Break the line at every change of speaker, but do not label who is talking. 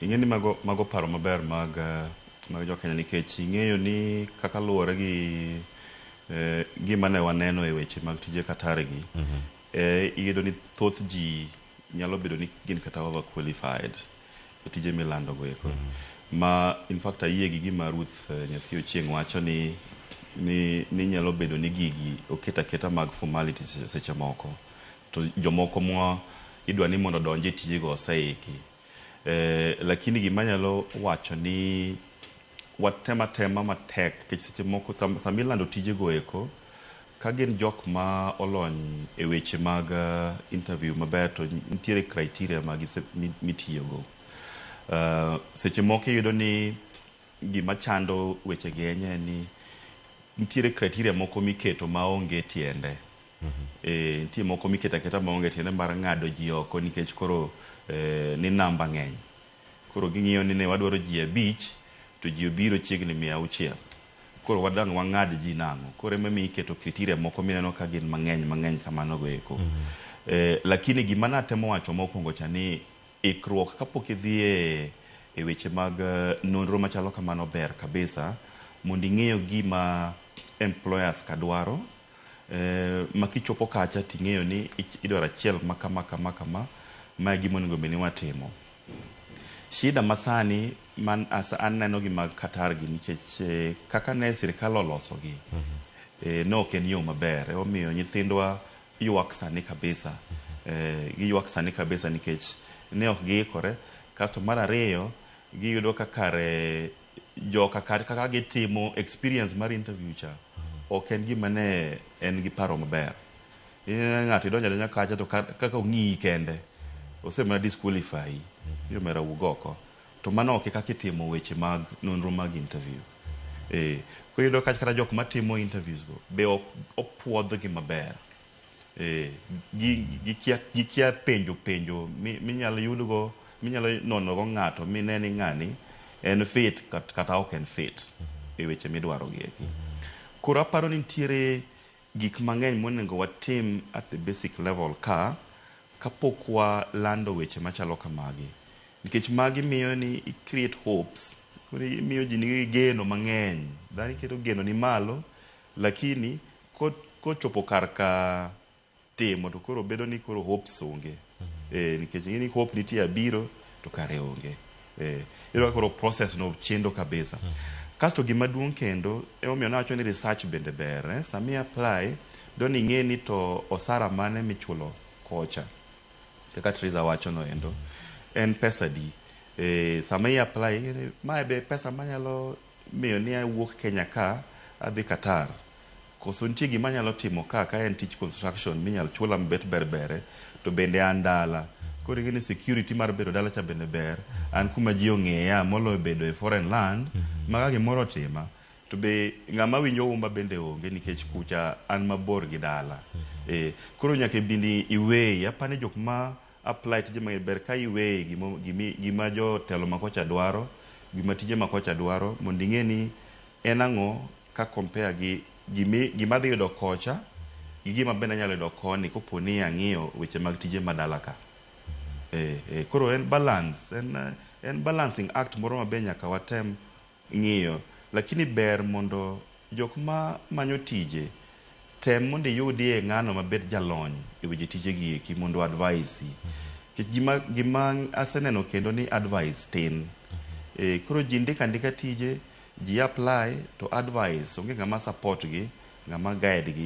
Ing'e ni mago paro maber mag jo Kenya, nikech ing'eyo ni kaka luwore gi gima ne waneno e weche mag tije Qatar gi, iyudo ni thoth ji nyalo bedo ni gin kata overqualified e tije milando go eko. Ma in fact ayie gi gima Ruth Nyathi Ochieng' wacho ni nyalo bedo ni gigi oket aketa mag formalities seche moko, to jomoko mwa idwa ni mondo odonj e tijego oseiki. Lakini gima anyalo wacho ni watem atema matek, nikech seche moko sama ilando tijego eko, ka gin jok ma olony e weche mag interview maber, to nitiere criteria ma mitiyogo. Seche moko iyudo ni gima chando weche gi en ni nitiere criteria moko miketo maonge tiende. Nitie moko miketo aketa maonge tiende mar ng'ado ji oko, nikech koro ni namba ng'eny. Koro ging'iyo ni ne wadwaro ji 5 to ji obiro chiegni 600. Koro wadang' wang'ad ji nang'o? Koro emomiyo iketo criteria moko mineno ka gin mang'eny mang'eny kamano go eko. Lakini gima natemo wacho mokwongo cha ni ikruok kapok idhi e weche mag nonro machalo kamano ber kabisa mondo ing'eyo gima employers ka dwaro, ma kichopo kacha ting'eyo ni idwaro achiel ma kama kama kama, ma e gima onego bed ni watimo. Shida masani man aneno gi mag Qatar gi, nikech kaka ne sirikal olosogi, ne ok en yo maber. Emomiyo nyithindwa ywak sani kabisa. Giywak sani kabisa nikech ne ok giikore. Kasto mar ariyo, giyudo ka kare joka kaka gitimo experience mar interview cha ok en gima ne en gi paro maber. Ng'ato idonjo adonja kacha to kaka ong'iyi kende osemana disqualify ni omera wuog oko. To mano ok e kaka itimo weche mag nonro mag interview. Koro iyudo ka kata jok matimo interviews go be ok opuodhgi maber. Gikia penjo penjo minyalo yudgo, minyalo nono go ng'ato mine ni ng'ani en fit kata ok en fit e weche midwaro gi eki. Koro aparo ni nitiere gik mang'eny monego watim at the basic level ka kapok walando weche machalo kamagi. Nikech magi miyo ni i create hopes, koro imiyo ji nigi geno mang'eny. Dhano keto geno ni malo, lakini kochopo kar ka timo to koro bedo ni koro hopes onge. Nikech ing'e ni hope nitie abiro to kare onge. Iyudo ka koro process no chendo kabisa. Kasto gima duong' kendo emomiyo nawacho ni research bende ber. Sama i apply, don ing'e ni to osara mane michulo kocha. Kaka Triza wacho no endo. En pesa di. Sama i apply, ing'e ni mae be pesa manyalo miyo ni awuok Kenya ka adhi Qatar. Koso nitie gima anyalo timo ka en tich construction minyalo chula mabet ber bere to bende an dala. Koro ing'e ni security mar bedo dala cha bende ber. An kuma ji ong'eya moloyo bedo e foreign land ma ka gimoro otima to be ng'ama winjo umba bende onge, nikech kucha an mabor gi dala. Koro nyaka bende iweigh, apani jok ma apply tije mang'eny ber ka iweigh gima jotelo ma kocha dwaro, gima tije ma kocha dwaro, mondo ing'e ni en ang'o ka compare gi gima adhi yudo kocha gi gima bende anyalo yudo koni kopo ni ang'iyo weche mag tije ma dala ka. Koro en balance, en balancing act moro mabe nyaka watem ng'iyo. Lakini ber mondo jok ma manyo tije tem mondo iyudie ng'ano mabet jalony e weche tije gi eki mondo advise. Nikech gima aseneno kendo ni advice tin. Koro ji ndiko andika tije, ji apply to advice onge ng'ama support gi, ng'ama guide gi.